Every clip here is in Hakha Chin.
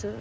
Cu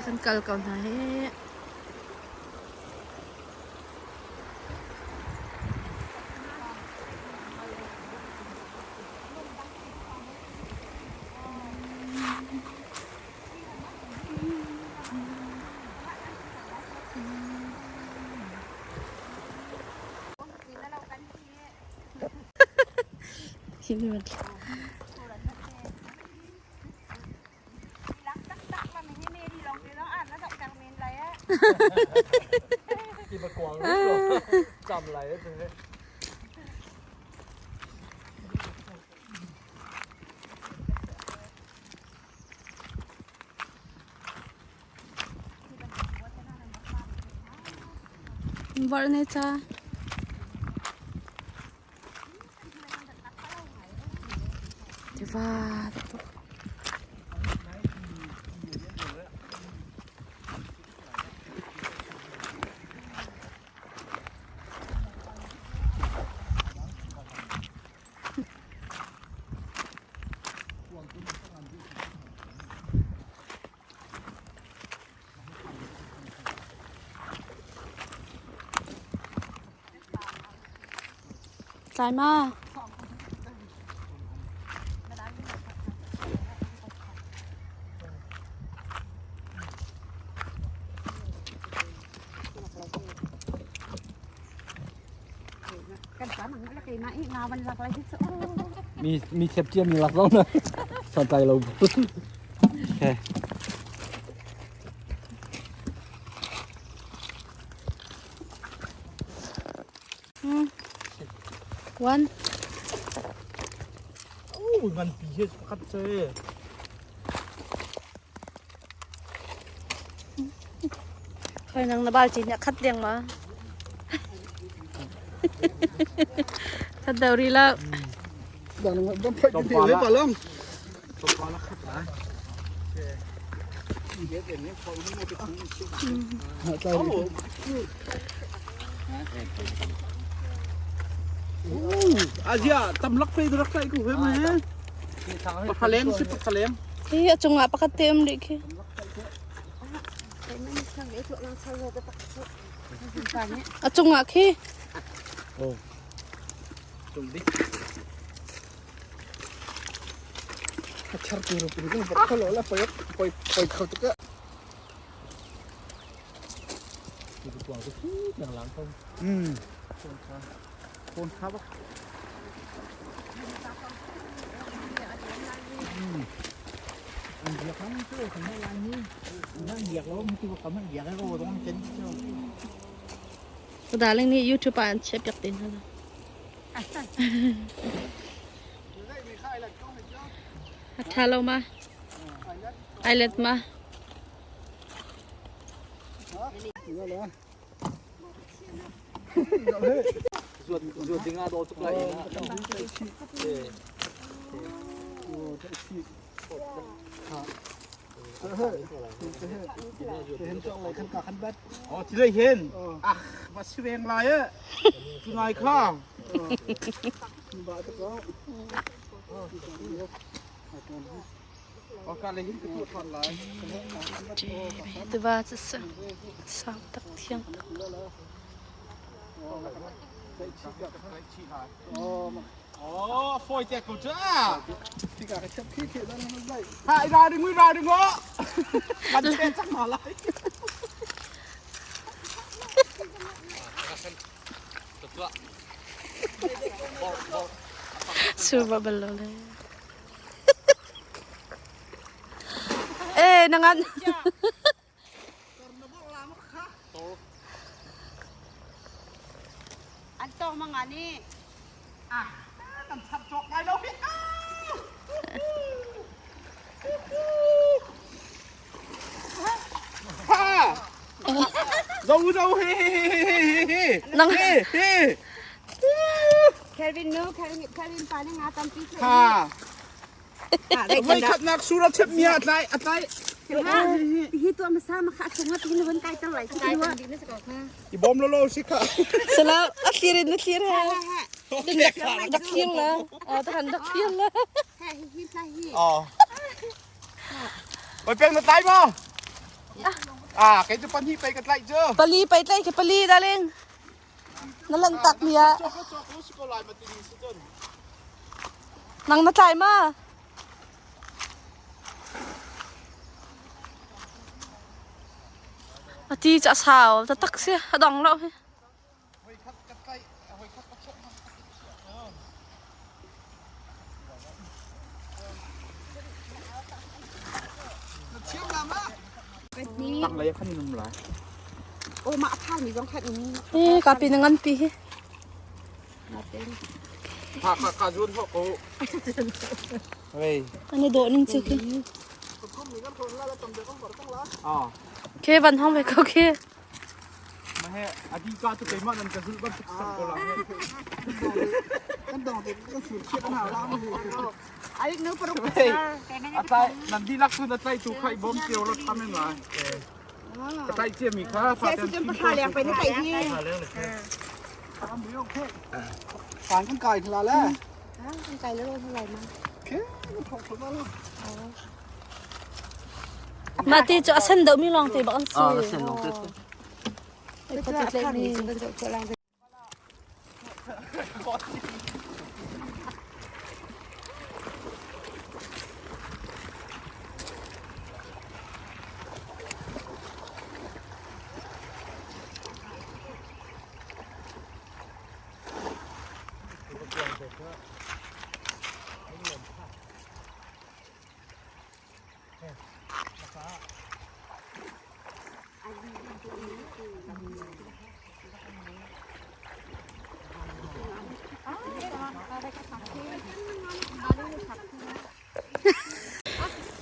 Kan kal ko hna hi. Vorh ne ca. Tiva tuk. Tlai ma? Mi mi thiap cia mi lak zong na santlai lo. Okay. One. Oh, ngan pi he pakhat che. Khoi nang na bal cin khat deng ma. Khat dau ri la. Dang dang phai ti le pa long. Azia tamlak pe rak sai ku he ma he. Pakhaleng si pakhaleng. Hi a cungah pakhat te um rih khi. A cungah khi. Oh. Cung di. Char tu ru pin kan khalo la poi poi poi khau tu ka. Ừ. Phone kha bak. Darling nih YouTube ah an chiah piak te hna. A ṭha lo ma? Ai let ma? Zuat zuat ding ah daw tuk lai ina. Oh, ti lei hin. Ah, ma si veng lai e. Tu ngai kha. Tiva cu sang tak thiang tak. Oh, foi te ko cha. Hai ra đi mui ra đi ngó. Kan che chak ma lai. Suba bal lo le. Eh, nangan. tong ma nga ni. Ah, kan chap cawk lai lo hi. Ha! Zo zo he he he he he he. Nang He he. Kelvin nu Kelvin Kelvin pa ni nga tampi the. Ha. Ha, dai Voi khatnak sura chep mia atlai atlai. Hi tu ma sa ma kha chunga ti nu ban kai tar lai ti wa. I bom lo lo si kha. Sala a thlir in na thlir he. Dak thlir la. A tahan dak thlir la. Ha hi hi tla hi. Ờ. Oi peng na tlai maw? À cái chu pan hi pe ka tlai chu. Pali pai tlai ke pali darling. Na lan tak mi ah. Chok chok lo si ko lai ma ti ding si chun. Nang na tlai ma? A ti cu a sau taktak si a dong lo hi. Tang lei khan num lai. O ma phang mi zong khat ni. Eh, kapi na ngan pi hi. Ha ka ka zun ho ko. Hey. Ani do ning chu khi. À. Ke van hong ve ko khi. Ma he adi ka tu keimah nan ka zulh bantuk sam ko la. Kan dong te kan sur chiat an hau la mu. Alik nu paruk. Hey. Atlai nan dihlak cun a tlaitu kha i bawm cio la tham in lai. Ka tlaih ciami kha Sia si cun pahra leng pe na tlaih hi. Kan kan kai thla la. Kan kai lo lo ma. Ke kan thok thok la. Mah ti cu a sen deuh mi lawng te bak an si. Ah, a sen lawng te. Ai pati tlaih mi.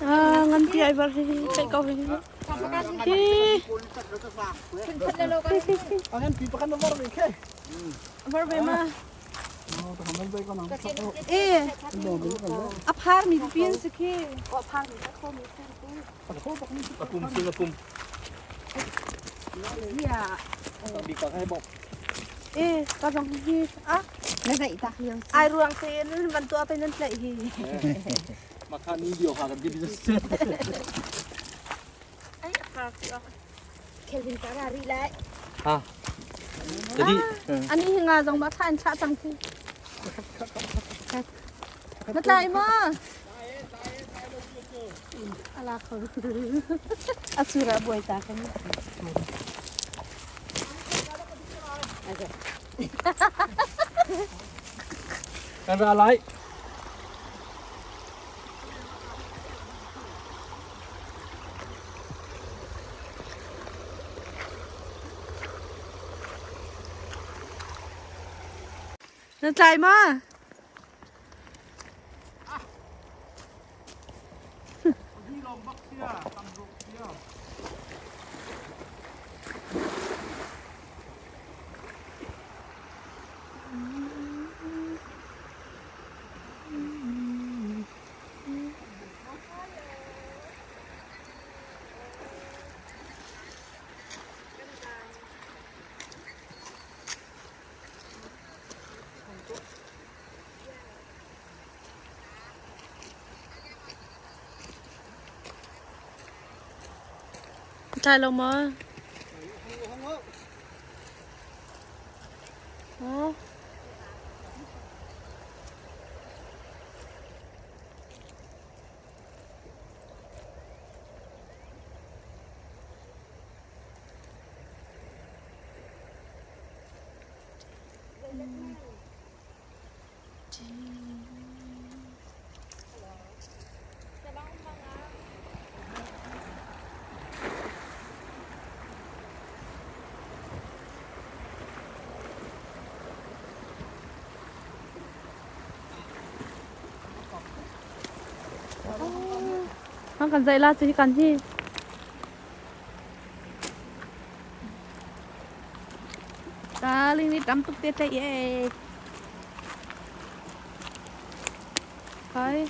Ah, ngan pi ai bar hi chạy ko hi. Hi. Angan pi pakan nomor ve ke. Bar ve ma. Eh, a phar mi pin si khi. Apum sin apum. Eh, ka zong hi. Ah, Na zaih tak lio. ai ruang te nan van tua pe nan tlaih hi. Maka ni dio ha kan di business. Ai, a phar ti Kelvin ka ra ri lai. Ha. Jadi Ani hi nga zong ba than thla cang khi. Na tlai ma? Ala kho. Asura buai ta kan. Kan ra lai. Na tlai ma? Tlai lo ma? Oh. Hang kan zaih la cu hi kan hi. Ta ling ni tam tuk te tlaih e. Hai.